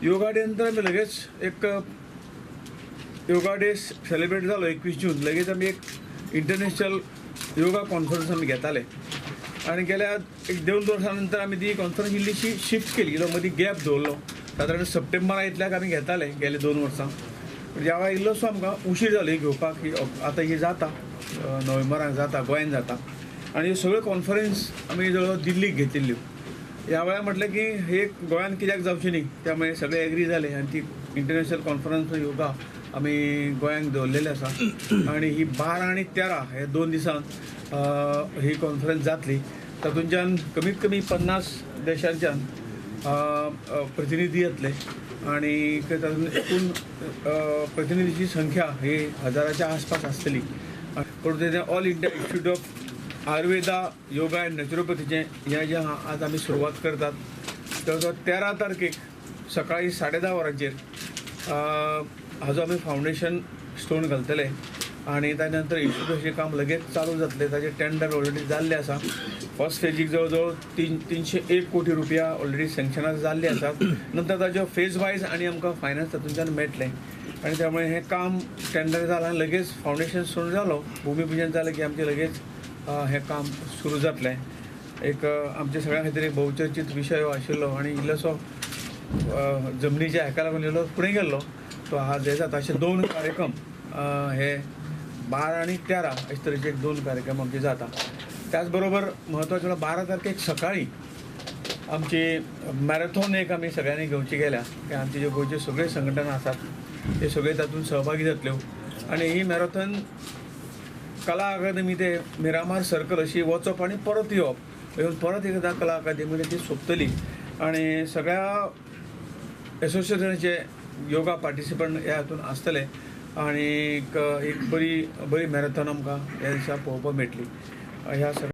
Yoga day नंतर आमी लगेच एक योगा डे सेलिब्रेट जालो 21 जून, लगेच आमी एक इंटरनॅशनल योगा कॉन्फरन्स आमी घेताले आनी गेल्या एक 2 वर्सां नंतर आमी ती कॉन्फरन्स इल्लीशी शिफ्ट केली, इल्लो मदीं गॅप दवरलो. सादारण सप्टेंबरा इतल्याक आमी घेताले गेले 2 वर्सां, पूण ह्या वेळार इल्लोसो आमकां उशीर जालो ही घेवपाक. ही आतां ही जाता नोव्हेंबराक जाता, गोंयान जाता आनी ह्यो सगळ्यो कॉन्फरन्स आमी जवळ दिल्लीक घेतिल्ल्यो. ह्या वेळार म्हटलें की हे गोंयान कित्याक जावची न्ही, त्यामुळे सगळे एग्री जाले आनी ती इंटरनॅशनल कॉन्फरन्स योगा आमी गोंयांक दवरलेले आसा आनी ही 12 आनी 13 हे 2 दिसान ही कॉन्फरन्स जातली. तातूंतल्यान कमीत कमी 50 देशांच्यान प्रतिनिधी येतले आनी तातूंत एकूण प्रतिनिधीची संख्या ही 1000च्या आसपास आसतली. पूण तें All India Institute of Ayurveda Yoga and नॅचरोपॅथीचें हें जें आहा आज आमी सुरवात करतात. जवळ 13 तारखेक सकाळी 10:30 वरांचेर हाजो आमी फावंडेशन स्टोन घालतले आनी ताच्या नंतर इन्स्टिट्यूटाचें काम लगेच चालू जातलें. ताजें टेंडर ऑलरेडी जाल्लें आसा. फर्स्ट फेजीक जवळ जवळ 301 कोटी रुपया ऑलरेडी सँक्शनां जाल्लीं आसात. नंतर ताज्यो फेज वायज आनी आमकां फायनान्स तातूंतल्यान मेळटलें आनी त्यामुळे हें काम टेंडर जालां, लगेच फावंडेशन स्टोन जालो, भुमीपुजन जालें की आमचें लगेच हें काम सुरू जातलें. एक आमच्या सगळ्यां खातीर एक भोवचर्चीत विशय आशिल्लो आनी इल्लोसो जमनीच्या हेका लागून इल्लो फुडें गेल्लो तो आज हे जाता. अशे 2 कार्यक्रम हे 12 आनी 13 अशे तरेचे 2 कार्यक्रम आमचे जाता. त्याच बरोबर म्हत्वाचें म्हळ्यार 12 तारखेक सकाळी आमची मॅरेथॉन एक आमी सगळ्यांनी घेवची गेल्या की आमचे जे गोंयचे सगळे संघटना आसात ते सगळे तातूंत सहभागी जातल्यो आनी ही मॅरेथॉन कला अकादमी ते मिरामार सर्कल अशी वचप आनी परत येवप, येवन परत एकदां कला अकादमी ती सोंपतली आनी सगळ्या एसोसिएशनाचे योगा पार्टिसिपंट ह्या हातून आसतले आनी एक बरी बरी मॅरेथॉन आमकां ह्या दिसा पळोवपाक मेळटली. ह्या सगळ्या